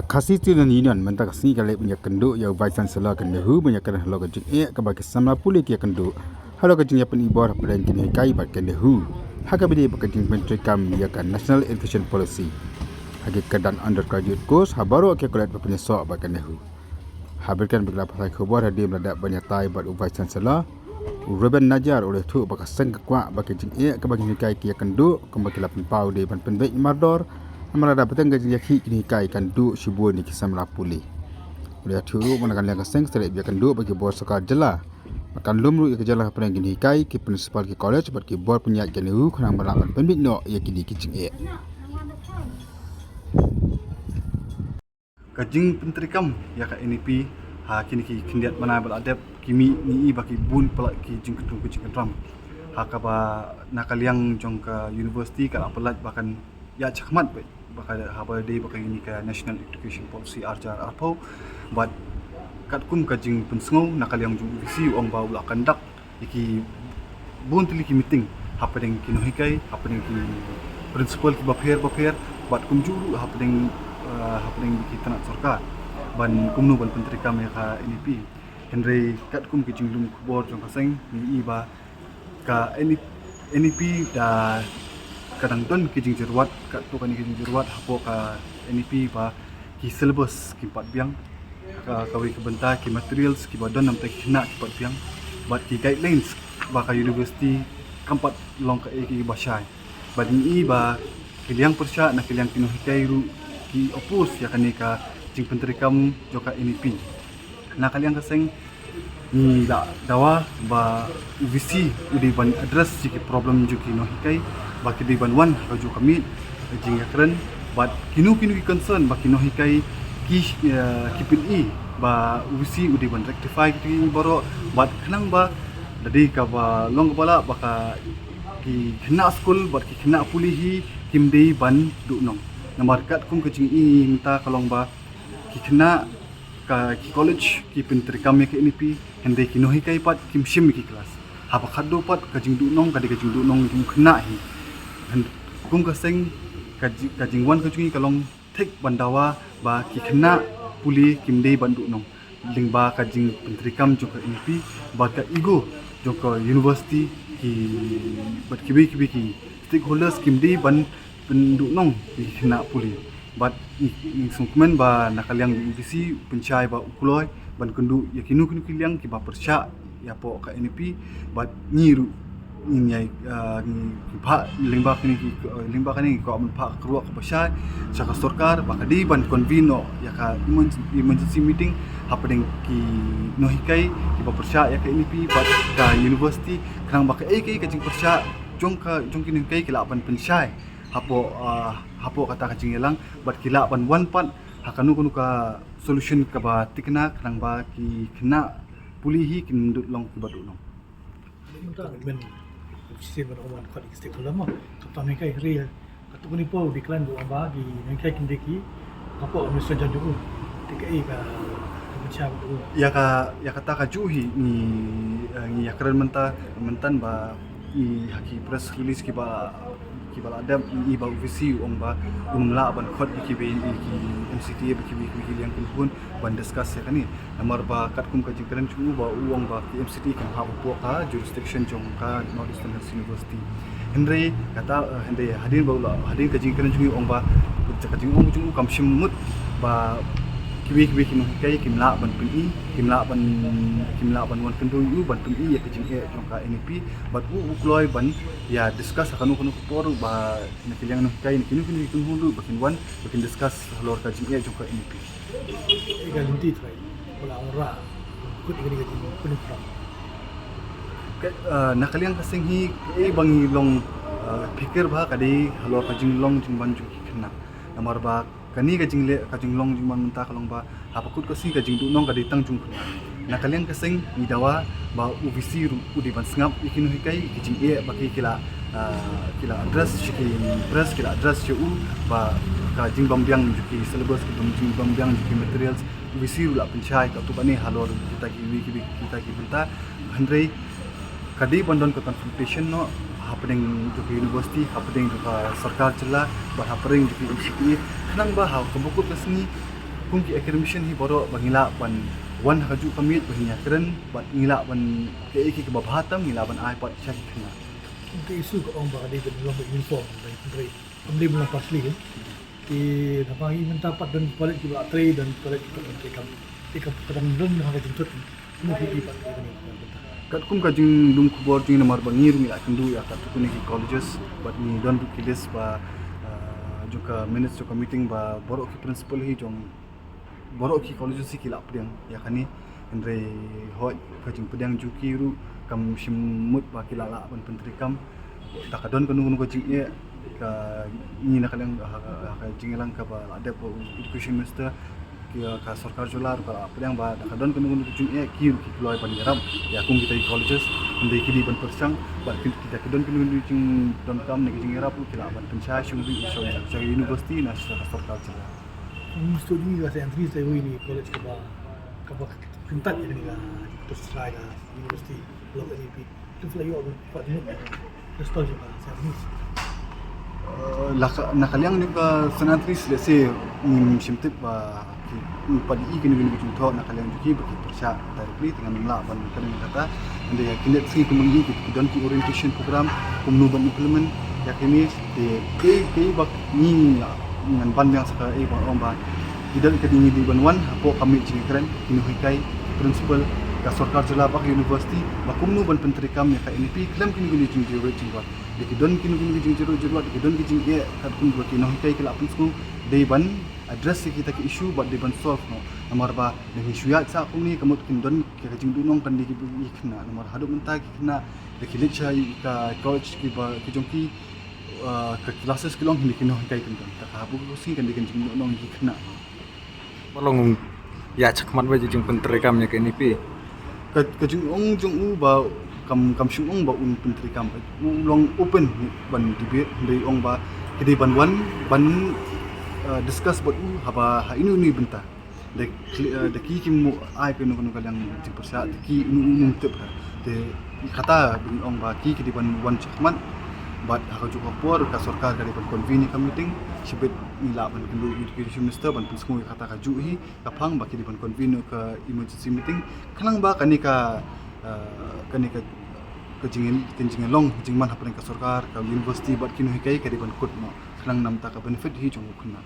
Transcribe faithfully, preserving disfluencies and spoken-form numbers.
Khasi Student Union mynta ka sngi ka leit ban ïakynduh ïa u Vice Chancellor ka NEHU ban ïakren halor ka jingeh kaba ki samla pule ki ïakynduh halor ka jingïapyni bor hapdeng ki nonghikai bad ka NEHU, ha kaba ïadei bad ka jingpyntreikam ïa ka National Education Policy ha ki kyrdan undergraduate course ha baroh ki college ba pynïasoh bad ka NEHU. Ha ba kren bad ki lad pathai khubor hadien ba la dep ban ïatai bad u Vice Chancellor, u Reuben Najar u la ïathuh ba ka seng ka kwah ba ka jingeh kaba ki nonghikai ki ïakynduh kumba ki la pynpaw dei ban pynbeit mardor, namar lada bteng ka jingïakhih ki nonghikai kan duh shibun ïa ki samla pule. U la ïathuh ruh ba na ka liang ka seng sa leit ban ïakynduh bad ki bor sorkar jylla, ba kan lum ruh ïa ka jylla hapdeng ki nonghikai, ki principal ki college bad ki bor pynïaid ka NEHU khnang ba lah ban pynbeit noh ïa kine ki jingeh. Ka jingpyntreikam ïa ka N E P ha kine ki khyndiat bnai ba la dep, ki mih ngi i ba ki bun palat ki jingkyntrum ki jingkyntrum. Ha kaba na ka liang jong ka university ka la pyllait ba kan ïaid shakhmat beit ba ka, haba dei ba ka, kane ka National Education Policy ar hajar arphew. Bad katkum ka jingpynsngew na ka liang jong u V C u ong ba u la conduct ïa ki bun tylli ki meeting hapdeng ki nonghikai, hapdeng ki principal kiba pher bapher, bad kumjuh ruh hapdeng, eh, hapdeng ki tnat sorkar ban kumno ban pyntreikam ïa ka N E P. Hynrei katkum ki jinglum khubor jong ka seng ngi i ba ka N E P, N E P da ka dang don ki jingjyrwat, katto katne ki jingjyrwat hapoh ka N E P ba ki syllabus kim pat biang, ka, kawei ka bynta ki materials kiba don namar ki khynnah ki pat biang, bad ki guidelines ba ka university kam pat long kaei kaei ba shai. Bad ngi i ba ki liang pyrshah na ki liang ki nonghikai ruh ki oppose ïa kane ka jingpyntreikam jong ka N E P. Na ka liang ka seng ngi la dawa ba u V C u dei ban address ïa ki problem jong ki nonghikai, ba ki dei ban wan ha ka juh ka miet ka jingïakren bad kino kino ki concern ba ki nonghikai ki, eh, ki pyni, ba u V C u dei ban rectify kito baroh, bad khnang ba da dei kaba long kaba lah ba ka ki khynnah skul bad ki khynnah pule hi kim dei ban duhnong. Namar katkum ka jingïohi mynta ka long ba ki khynnah ka, ki college ki pyntreikam ïa ka N E P, hynrei ki nonghikai pat kim shim ïa ki klas. Haba khadduh pat ka jingduhnong ka dei ka jingduhnong jong u khynnah hi. Hynrei kum ka seng ka ji-, ka jingwan ka jong ngi ka long thik ban dawa ba ki khynnah pule kim dei ban duhnong lyngba ka jingpyntreikam jong ka N E P bad ka ego jong ka university, ki, bad kiwei kiwei ki stakeholders kim dei ban pynduhnong ïa ki khynnah pule. Bad ngi, ngi sngewkmen ba na ka liang jong u V C u pynshai ba u kloi ban kynduh ïa kino kino ki liang kiba pyrshah ïa hapoh ka N E P, bad ngi ruh ngin ïai, ah, ngi, ngi phah lyngba kane ki, ah, lyngba kane ngi kwah ban phah ka kyrwoh kaba shai sha ka sorkar ba ka dei ban convene noh ïa ka emerg-, emergency meeting hapdeng ki nonghikai kiba pyrshah ïa ka N E P bad ka university, khnang ba kaei kaei ka jingpyrshah jong ka, jong ki nonghikai ki lah ban pynshai hapoh, ah, hapoh kata ka jingïalang, bad ki lah ban wan pat ha kano kano ka solution kaba thikna, khnang ba ki khynnah pule hi kin ym duh long kiba duhnong. Mynta men shisien ban ong ban khot ki stakeholder mo, ka tam nonghikai ri, katto katne por u decline ba ong ba ki nonghikai kim dei ki, ka por administration jong u. Te kaei ka, ka pynshai ba u. Ïa ka, ïa kata kajuh hi ngi, eh, ngi ïakren mynta, mynta ba ngi ha ki press release kiba, kiba la dep, ngi i ba u V C u ong ba um lah ban khot ïa kiwei, ïa ki M C T A bad kiwei, kiwei ki liang kynhun ban discuss ïa kane. Namar ba katkum ka jingkren jong u ba u ong ba ki M C T A kim hap hapoh ka jurisdiction jong ka North Eastern Hills University. Hynrei kata, eh, hynrei hadien ba u la, hadien ka jingkren jong u ong ba, ka jingong jong u kam shym mut ba kiwei kiwei ki nonghikai kim lah ban pyni, kim lah ban, kim lah ban wan kynduh ïa u ban pyni ïa ka jingeh jong ka N E P, bad u u kloi ban ïa discuss ha kano kano ka por ba na ki liang nonghikai, na kino kino ki kynhun ruh ba kin wan, ba kin discuss halor ka jingeh jong ka N E P. Ïa ka lynti trai, ba la wanrah kut ïa kane ka jingpyni phra. Ka, eh, na ka liang ka seng hi, kaei ba ngi long, eh, phikir ba ka dei halor ka jinglong jingman jong ki khynnah. Namar ba kane ka jingleh, ka jinglong jingman mynta ka long ba haba kut ka sngi ka jingduhnong ka dei tang jong u khynnah. Na ka liang ka seng ngi dawa ba u V C ruh u dei ban sngap ïa ki nonghikai, ïa ki jingeh ba ki, ki la, ah, ki la address sha ki press, ki la address sha u, ba ka jingbym biang jong ki syllabus, ka jingbym biang jong ki materials, u V C ruh la pynshai katto katne halor kita kiwei, kiwei kita ki bynta. Hynrei ka dei ban don ka consultation noh hapdeng jong ka university, hapdeng jong ka sorkar jylla, bad hapdeng jong ka M C T A, khnang ba ha kaba kut ka sngi Kum ki academician hi baroh ba ngi lah ban wan ha kajuh ka miet ba ngi ïakren bad ngi lah ban kaei kaei kaba bha tam ngi lah ban ai pat sha ki khynnah. Kum ka issue ka ong ba ka dei ban long ka uniform ba ngi trei. Kam dei ban long partially kan. Te naba ngi mynta pat don college kiba trei, don college kiba trei kam. Te ka ka dang don ha ka jingtut. Kumno ki dei pat ka dei ban long. Katkum ka jinglum khubor jong ngi namar ba ngi ruh ngi la kynduh ïa katto katne ki colleges bad ngi don ruh ki list ba, ah, jong ka minutes jong ka meeting ba baroh ki principal hi jong baroh ki colleges hi ki la pdiang ïa kane. Hynrei hooid ka jingpdiang jong ki ruh kam shym mut ba ki la lah ban pyntreikam. Da ka don kano kano ka jingeh ka ngi na ka liang ha ka, ha ka jingïalang kaba la dep bad u education minister, ki, ka sorkar jylla ruh ka la pdiang ba da ka don kano kano ka jingeh ki ruh ki kloi ban ïarap ïa kum kita ki colleges. Hynrei ki dei ban pyrshang bad ki, kita ki don kano kano ka jingdonkam ne ka jingïarap ruh ki lah ban pynshai shong ruh sha, sha university na sha ka sorkar jylla. Kum student ka Saint Anthony's te wi ni college kaba, kaba kyntat ïa kane ka, ka university, long N E P. Tu phi la ïoh pat jingmut, eh, respond jong ka Saint Anthony's. Eh, la ka, na ka liang jong ka Saint Anthony's, let's say, ngim shym tip ba ki, ngim pat ïohi kino kino ki jingthoh na ka liang jong ki ba ki pyrshah directly, te ngam lah ban kren ïa kata. Hynrei ha ki leit sngi kumba ngi ki, ki don ki orientation program kumno ban implement ïa kine, te kaei kaei ba ngi, ngan ban biang sa kaei ba ong ba ki don ka dei ngi dei ban wan hapoh ka miet jingkren, ki nonghikai, principal, ka sorkar jylla bad ka university ba kumno ban pyntreikam ïa ka N E P khlem kino kino ki jingjyrwai jingrwai. Da ki don kino kino ki jingjyrwai jingrwai, da ki don ki jingeh katkum ba ki nonghikai ki la pynsngew, dei ban address ïa kita ki issue bad dei ban solve noh. Namar ba da ngi shu ïaid sah kumne ka mut kin don ka jingduhnong kan dei ki, ki khynnah. Namar haduh mynta ki khynnah da ki leit sha ka college kiba ki jong ki, ah, ka classes ki long hynrei ki nonghikai kim don. Te ka hapoh ka sngi kan dei ka jingduhnong ki khynnah. Ba long ïa shakhmat ba jingpyntreikam ïa ka N E P. Ka, ka jingong jong u ba kam, kam shym ong ba un pyntreikam. U long open ban debate, hynrei ong ba ki dei ban wan ban, eh, discuss bad u haba ha ino ino i bynta. Da ki, eh, da ki kim ai kano kano ka liang jingpyrshah, da ki ino ino um tip ha. Te kata ba ngi ong ba ki, ki dei ban wan shakhmat bad ha kajuh ka por ka sorkar ka dei ban convene ïa ka meeting, shibit ngi lah ban kynduh ïa u education minister ban pynsngew ïa kata kajuh hi. Ka phang ba ki dei ban convene ka emergency meeting khnang ba kane ka, eh, kane ka, ka jing, ka jinglong jingman hapdeng ka sorkar, ka university bad ki nonghikai ka dei ban kut noh khnang namar ka benefit hi jong u khynnah.